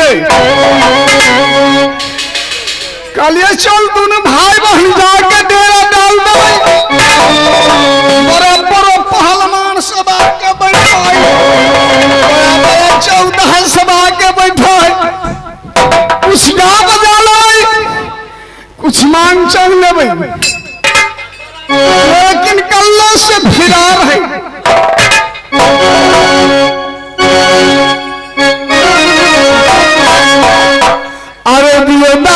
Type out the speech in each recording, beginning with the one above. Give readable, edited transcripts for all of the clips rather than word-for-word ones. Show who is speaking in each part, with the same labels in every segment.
Speaker 1: गेलिए। कहलिए चल दुनू भाई बहन जाके डेरा डाल देबै, बड़ा बड़ा पहलवान सब आके बैठाई, बड़ा बड़ा 14 सब आके बैठाई, कुछ गा बजा लेबै, कुछ मांग चंग लेबै, लेकिन कल्ला से फिरा रहे। अरे दियो ना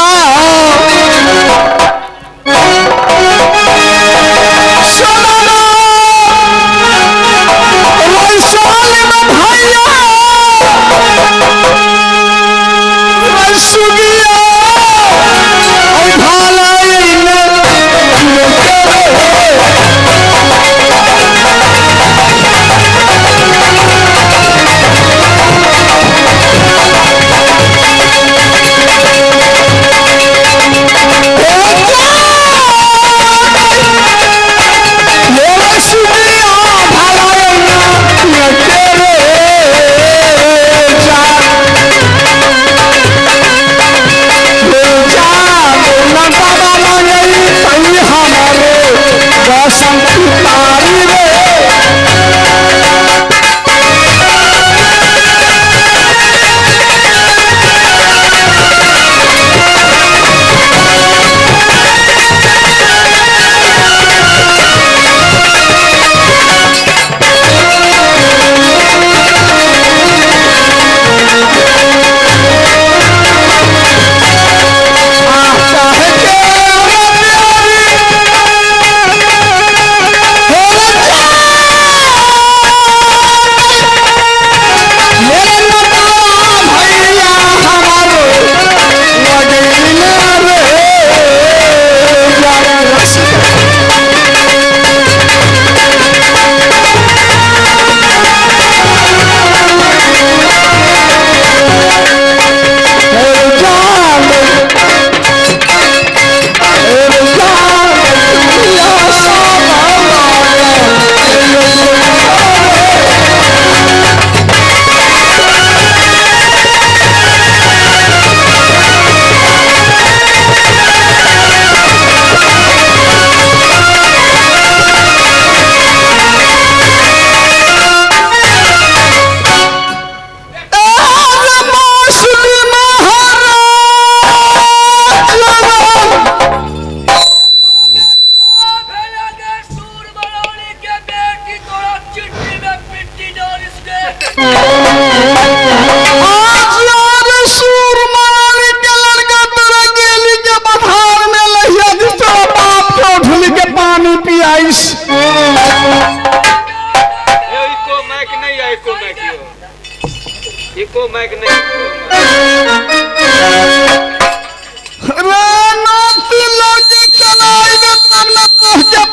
Speaker 2: एको माइक नहीं।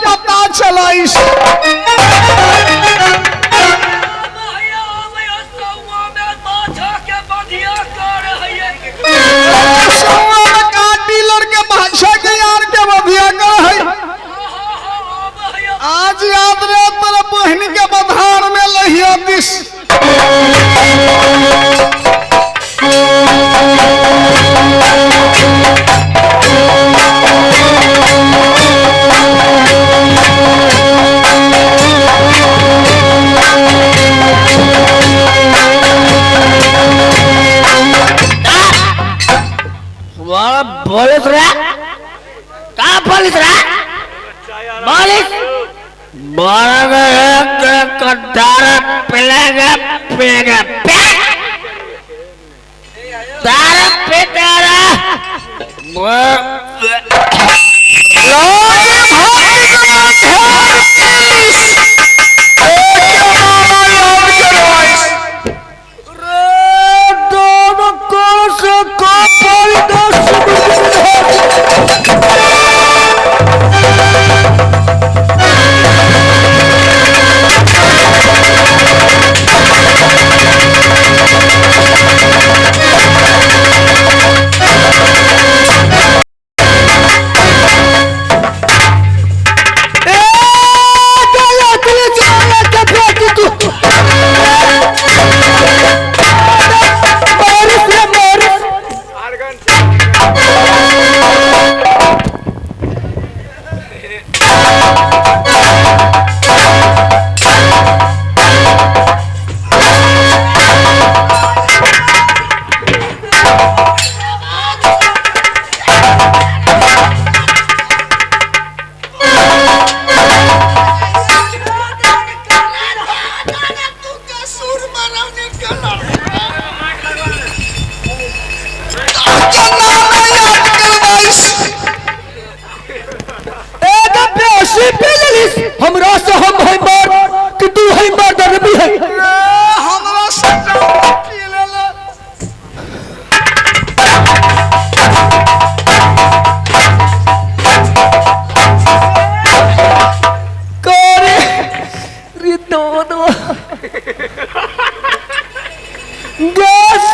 Speaker 1: पता चलाइस आज याद रे तेरे बहन के बधार में लहिया दिस।
Speaker 3: बोलिस रे का बोलिस रे बोलिस बोलेंगे एक एक कट्टार पिलेंगे पिएंगे तारा पितारा।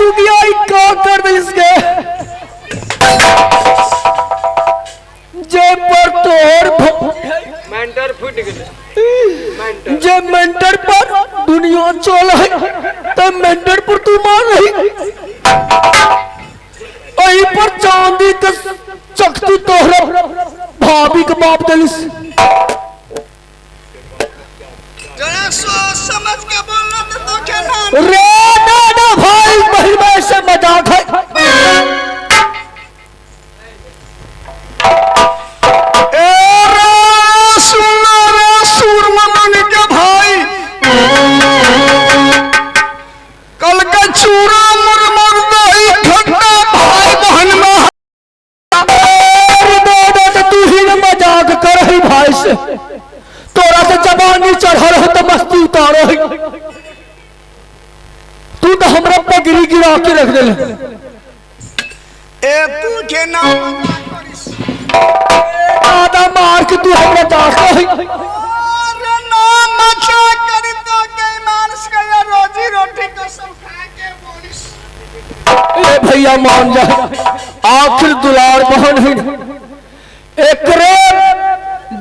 Speaker 3: सुगिया ई का कर दे इसके जे पर तोहर
Speaker 2: मेंटर फूट गेलै। मेंटर
Speaker 3: जे मेंटर पर दुनिया चल है तो मेंटर पर तू मार रही, वही पर चांदी के चकती तोहरा भाभी के बाप दिलिस।
Speaker 1: जरा सोच समझ के बोलना तो तो के ना।
Speaker 3: रे दादा भाई बहन से मजाक है।
Speaker 1: ए रे सुन रे सूरमन के भाई, कल के चूड़ा मुरमुर दही खट्टा भाई बहन में।
Speaker 3: अरे दादा तो तू ही न मजाक कर रही भाई से, तोरा से जवानी चढ़ल हो तो मस्ती उतारो है। तू तो हमरा पगड़ी गिरा के रख दे।
Speaker 1: ए तू के ना मजाक करिस।
Speaker 3: दादा मार के तू हमरा जाके है।
Speaker 1: अरे ना मजाक करी तो के मानस के या रोजी रोटी कसम खा के बोलिस।
Speaker 3: ए भैया मान जा, आखिर दुलार बहन है, एकरे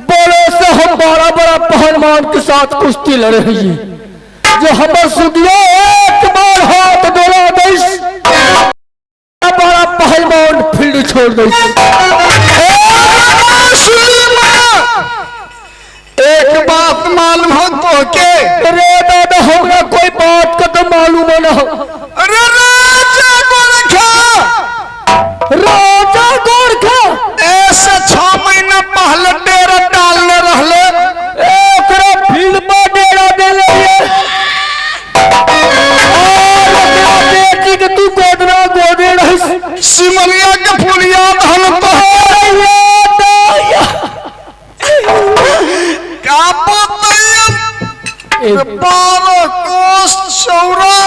Speaker 3: बोले से हम बड़ा बड़ा पहलवान के साथ कुश्ती लड़े हैं। जो हमर सुगिया एक बार हाथ डोला this, बड़ा पहलवान फील्ड छोड़ this.
Speaker 1: एक बात मालूम हो तो के?
Speaker 3: अरे दादा हमरा कोई बात का तो मालूम न हो।
Speaker 1: अरे राजा गोरखा,
Speaker 3: राजा गोरखा
Speaker 1: ऐसे 6 महीना पहले डेरा डालने रहले,
Speaker 3: एकरा फील्ड पर डेरा देले ये। और ओकरा बेटी के तू गोदना गोदे रहिस।
Speaker 1: सिमरिया के पुलिया धन तो का बताइए, 12 कोस चौरा